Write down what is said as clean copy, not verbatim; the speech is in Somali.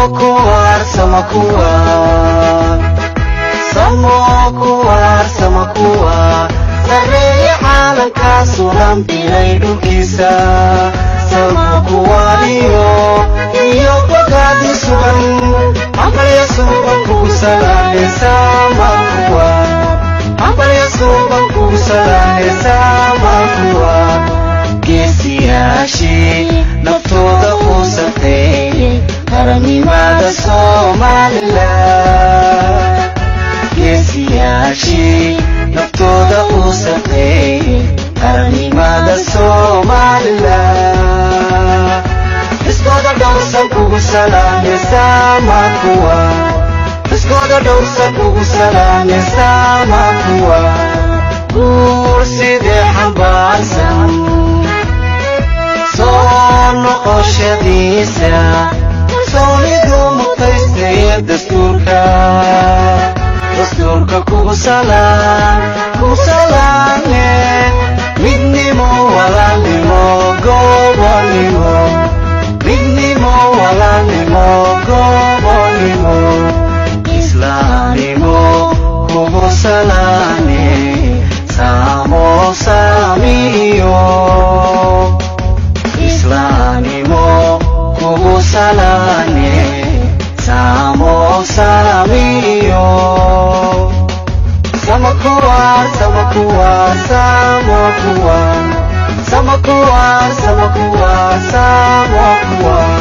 kuwaar, sama kuwaar, samo kuwaar, sama kuwaar. Sarreeya caalankaa sulan bilay dhulkiisa, sama kuwaariyo iyo bogaadi sugan. Hambalyo suuban kugu salaame, sama kuwaar. Hambalyo suuban kugu salaame, sama kuwaar. Geesiyaashii naftooda u safeeyey qarannimada Somaliland, geesiyaashii naftooda u safeeyey qarannimada Somaliland, iskooda dhowrsan kugu salaame, sama kuwaar. Iskooda dhowrsan kugu salaame, sama kuwaar. Guur sidee xambaarsan soo noqoshadiisa, kalsoonidu mutaystay dastuurka, dastuurka kugu salaan, kugu salaame. Midnimo, walaalnimo, gobonimo. Midnimo, walaalnimo, gobonimo. Islaamnimo kugu salaame, samo saamiyo. Islaamnimo kugu salaame, samo saamiyo. Sama kuwaar, sama kuwaar, samo kuwaar. Sama kuwaar, sama kuwaar, samo kuwaar.